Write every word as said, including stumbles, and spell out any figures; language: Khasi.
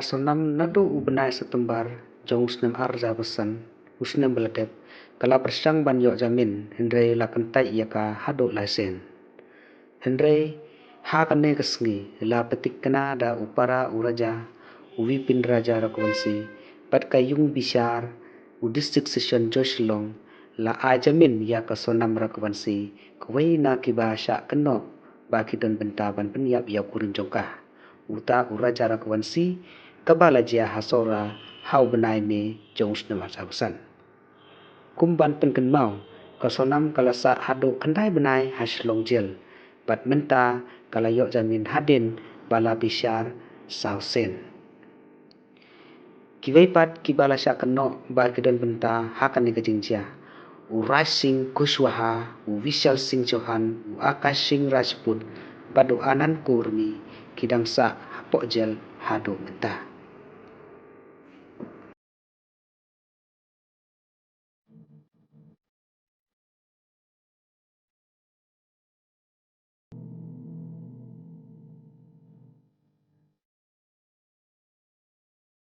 Sonam naduh u bnai September jong u snem ar hajar arphew san, u snem ba la dep, ka la pyrshang ban ïoh jamin, hynrei la kyntait ïa ka haduh lai sien. Hynrei ha kane ka sngi la pyntikna da u para u Raja, u Vipin Raja Raghuvanshi, bad ka ïung bishar, u District Session jong Shillong, la ai jamin ïa ka Sonam Raghuvanshi, kawei na kiba shah kynnoh ba ki don bynta ban pynïap ïa u kurim jong ka. Uta u Raja Raghuvanshi, kaba la jia ha Sohra ha u bnai May jong u snem ar hajar arphew san. Kum ban pynkynmaw, ka Sonam ka la sah haduh khyndai bnai ha Shillong Jail, bad mynta ka la ïoh jamin hadien ba la bishar saw sien. Kiwei pat kiba la shah kynnoh ba ki don bynta ha kane ka jingjia, u Raj Singh Kushwaha, u Vishal Singh Chauhan, u Akash Singh Rajput, bad u Anand Kurmi, ki dang sah hapoh jail haduh mynta.